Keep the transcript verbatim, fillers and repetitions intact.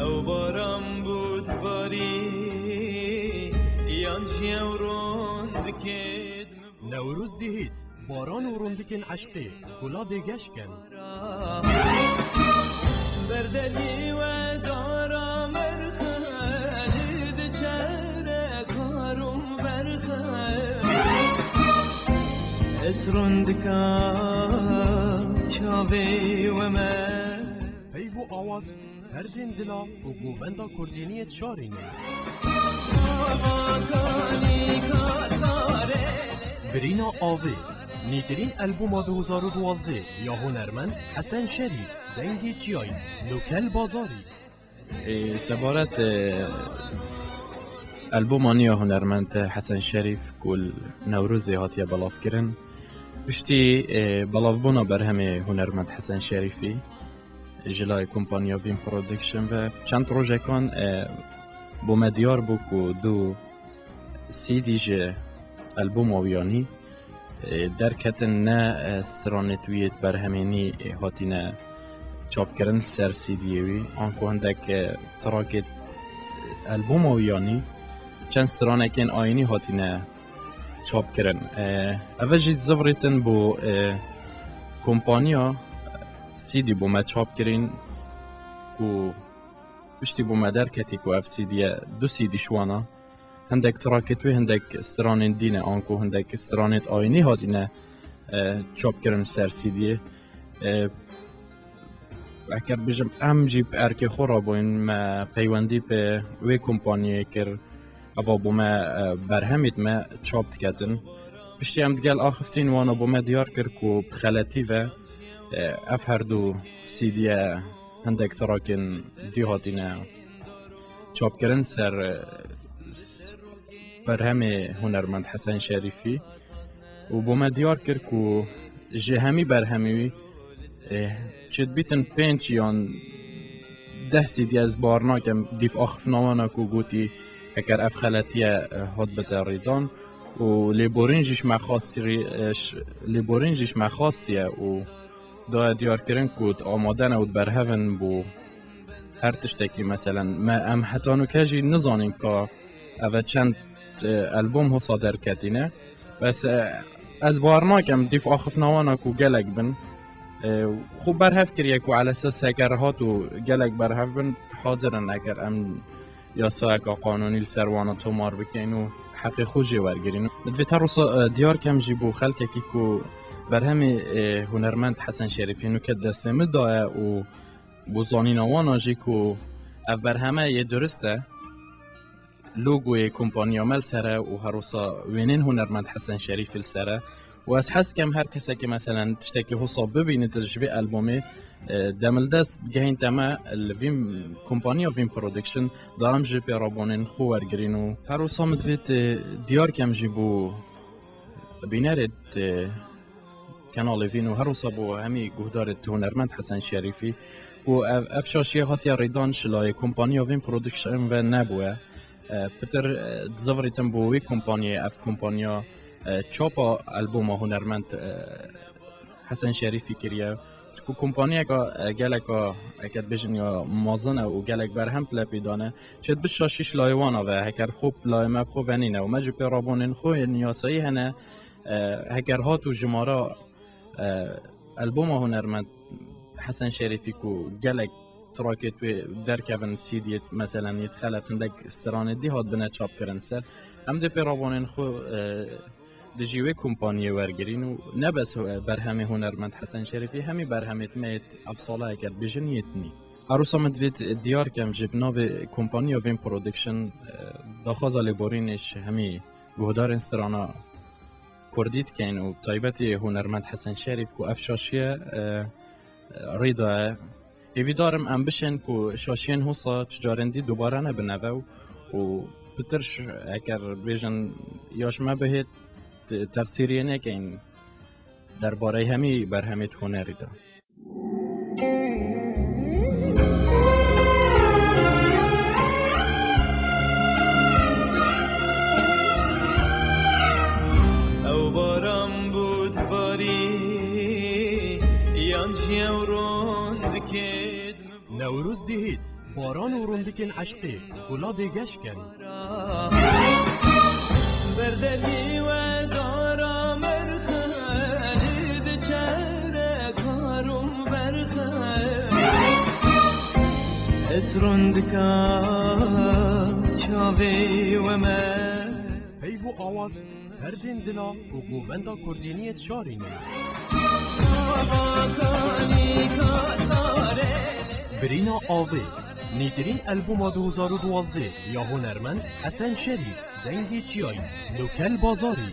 Ew baran bû dibarî, yan jî ew rondikê dimibû. Newroz dihît, baran û rondikên eşqê, kula dê geş ken. Berdelî we dara merxelî diçere kar û berxe. Ez rondika çavê we me. Peyv û awaz, perdên dila û govenda kurdîniyê dişarîne. Birîna Avê, nîtirîn albûma du hezar û duwazdeh ya hunermend Hesen Şerîf, Dengê Çiyayî, Nukel Bazarî. Ê, sebaret, ê, albûma nû ya hunermend Hesen Şerîf ku li Newrozê hatiye belavkirin, piştî, ê, belavbûna berhemê hunermend Hesen Şerîfî, ji layê kompanya Vîn Production ve çend rojekan, e, bo me diyar bû ku du C D ji albûma wî ya nî, e, derketin, ne, e, stranê wî yê berhemê nî, e, hatine çapkirin li ser C D'yê wî. Anku hindek, e, trakê albûma wî ya nî, çend stranekên ayînî hatine çapkirin. E, eve jî zivrîtin bo, e, kompanya C D bo me çap kirîn ku piştî bo me derketî ku ev C D ye, du C D ji wana. Hindek trakê wê, hindek stranên dî ne, anku hindek stranên ayînî hatine, e, çapkirin ser C D'yê. E, Eger bijim, em jî bi erkê xwe re bûyn, me peywendî bi wê kompaniyê kir, eva bo me, e, berhemêt me çap diketin. Piştî em digel axiftin, wana bo me diyar kir ku bi xeletî ve, e, ev her du C D'ye hindek trakên dî hatine çapkirin ser, e, s-, berhemê hunermend Hesen Şerîfî û bo me diyar kir ku ji hemî berhemê wî, e, çi dibîtin pênc yan deh C D, ez bawer nakem, dîf axiftina wana ku gotî, heker ev xeletiye, e, hat bite rêdan û lêborîn jî ji me xastî, e, ş-, lêborîn jî ji me xastiye û daye diyarkirin ku di amade ne û di berhev in bo her tiştekî, meselen, me, em heta nûke jî nizanîn ka eve çend, e, albûm hosa derketîne. Bes, e, ez bawer nakem, dîf axiftina wana ku gelek bin. E, xwe berhev kiriye ku elesas heker hat û gelek berhev bin, hazir in eger em yasayeka qanûnî li ser wana tomar bikeyn û heqê xwe jê wergirîn. Min divê her wisa, e, diyar kem jî bo xelkekî ku berhemê, e, hunermend Hesen Şerîfî nûke destê min daye û bo zanîna wana jî ku ev berheme yê durist e, logoyê kompanya me li ser e û her wisa wênên hunermend Hesen Şerîfî li ser e. Û ez hez dikem her kesekî, meselen, tiştekî hosa bibînit ji vê albûmê, e, demildest bigehînte me li Vîn, kompanya Vîn Production, da em jî pê rabûnên xwe wergirîn û her wisa min divêt, e, diyar kem jî bo bînerê, e, Kenalê Vîn û her wisa bo hemî guhdarê hunermend Hesen Şerîfî ku ev, ev şaşiye hatiye rêdan ji layê kompanya Vîn Production ve nebûye. E, pitir, e, dizivirîtin bo wî kompanyê, ev kompanya, e, çapa albûma hunermend, e, Hesen Şerîfî kiriye. Çiku kompanyeka, e, geleka, eger bêjin ya mazin e û gelek berhem tile pê dane, şêt bi şaşî ji layê wana ve, heker xwe layê me bi xwe venîne û me jî pê rabûnên xwe yên yasayî hene, e, heker hat û jimara, e, albûma hunermend Hesen Şerîfî ku gelek trakêt wê derkevin, C D'yêt, meselen, yêt xelet hindek stranê dî hat bine çapkirin ser. Em dê pê rabûnên xwe, e, dijî wê kompaniyê wergirîn û ne bes, e, berhemê hunermend Hesen Şerîfî, hemî berhemêt me yêt ev sala eger bêjin yêt nî. Her wisa min divêt diyar kem jî bi navê kompaniya Vîn Production, e, daxwaza lêborînê ji hemî guhdarên strana kurdî dikeyn û taybetî hunermend Hesen Şerîf ku ev şaşiye, e, e, rê daye. Hêvîdar im em bişên ku şaşiyên hosa çi carên dî dubare nebin eve û, û pitir ş-, eger bêjin ya ji me bihêt, te-, texsîriyê nekeyn derbareyê hemî berhemêt hunerî de. Newroz dihêt, baran û rondikên eşqê, gula dê geş ken. Berdevî we dara merxelî diçere kar û berxelî. Ez rondika çavê we me. Peyv û awaz, perdên dila û govenda kurdîniyê dişarînin. Birîna Avê, nîtirîn albûma du hezar û duwazdeh ya hunermend Hesen Şerîf, dengê çiyayî, Nukel Bazarî.